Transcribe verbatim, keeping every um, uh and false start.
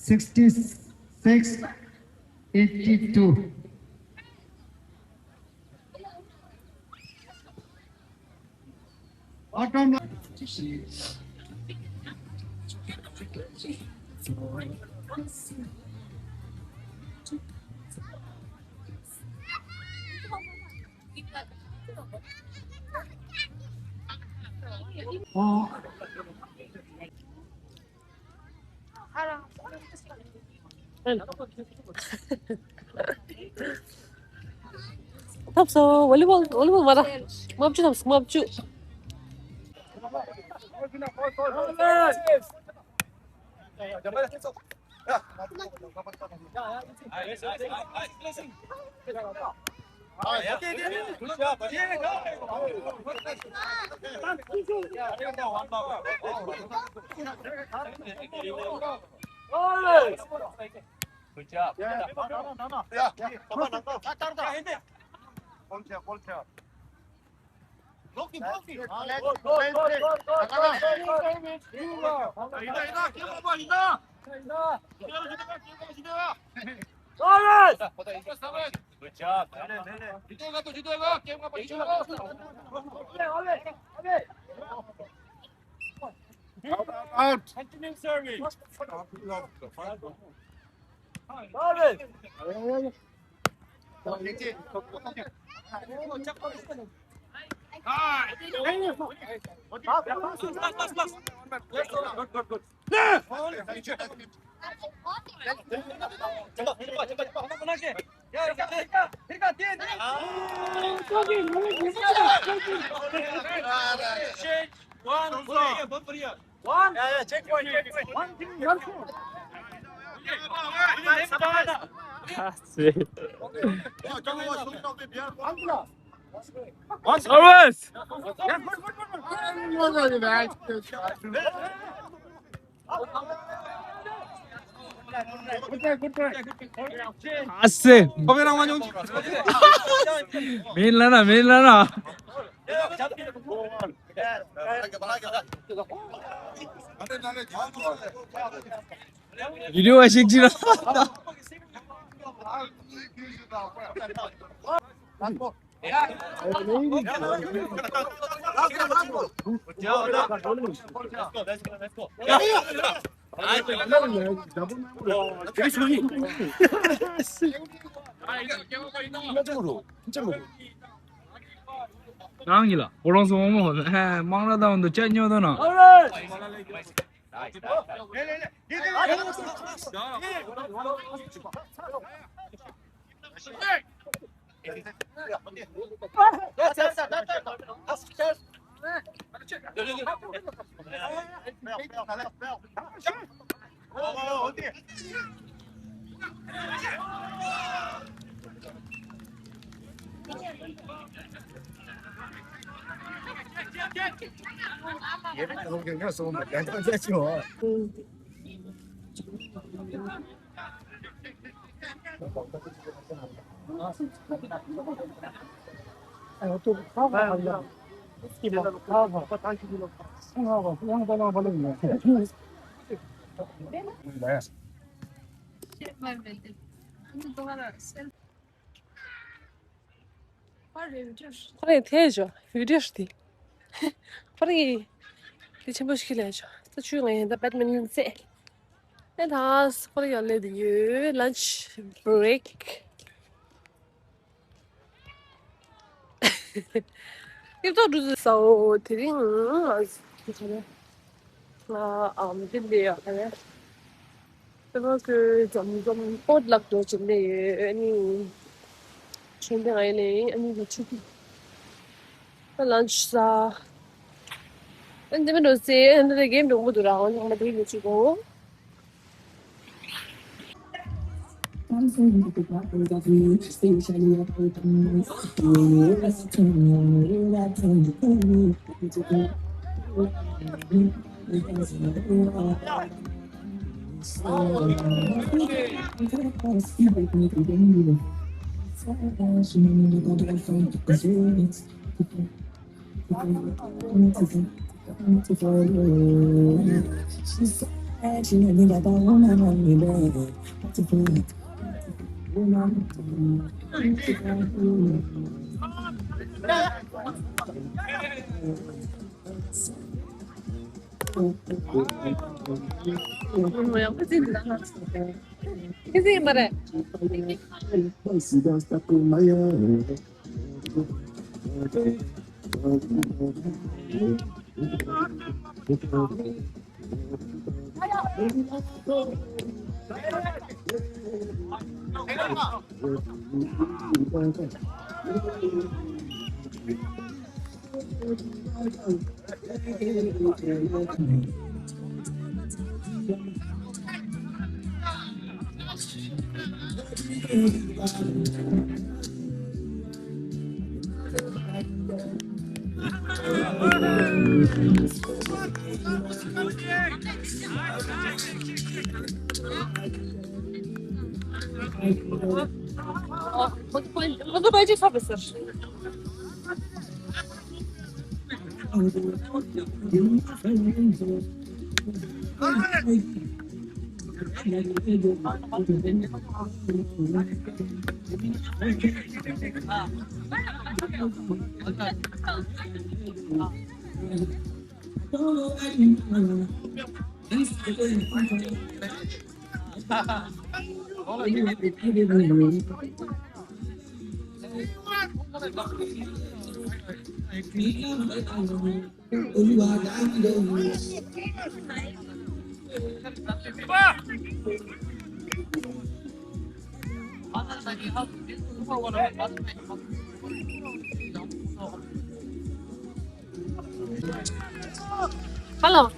sixty-six eighty-two. Bottom line. ཐབས་སོ་ཝོ་ལི་བོལ་ཝོ་ལི་བོལ་མ་ར་མ་བཅུ་ཐབས་སོ་མ་བཅུ། Good job. Yeah, yeah. Come on, come on. Ball care, ball care. Block him, block him. Good job. Out, out, out. Continue serving. One, one, one. That's it. Always. ཨ་སེ། མིན་ལ་ན་མིན་ལ་ན། བི་ཌིའོ་བ་ཞིག་ཅི་ན། ནང་གི་ལ་ཨོ་རང་སོ་མོ་མང་ར་དང་དུ་ཅ་ཉོ་དོ་ན། ཁོ་རེ་ཐལ་ཞོ་བི་ཌིའོ་ཤུ་ཏི། ཁོ་རེ་དེ་ཆེན་པོ་ཞིག་ལས་ཞོ། ད་ཆུ་ང་ཡིན་ད་བེད་མིན་ཊོན་རྩེ། ཨེ་ད་ཁོ་རེ་ཡང་ལས་དེ་ཡོད། ལན་ཆི་བྷི་རེག་ཡིབ་ཏོག་འགྲོ་ཟེར་སའོ། དེ་རིང་ང་ཨམ་དེ་ལས་ཡག་ག་རེ། དེ་བ་ཁོས་འཛོམས་འཛོམས་པོ་ལག་འགྲོ་བྱེད་ནས་ཡོད་ནི། ཆུང་དེ་ང་ཡིན་ནས་ཨ་ནི་གི་ཆུ་ཁྱི། ད་ལན་ཆི་ཟ། ཨ་ནི་དེ་མིན་འགྲོ་ཚེ་ཨ་ནི་དེ་གེམ་འགྲོ་མོ་འདུག་ར། འོན་ཀྱང་མ་དེ་གི་ཆུ་གོ། ཁོ་ཚོ་པ་ཅིག་ཁ་པ་སར། Hello.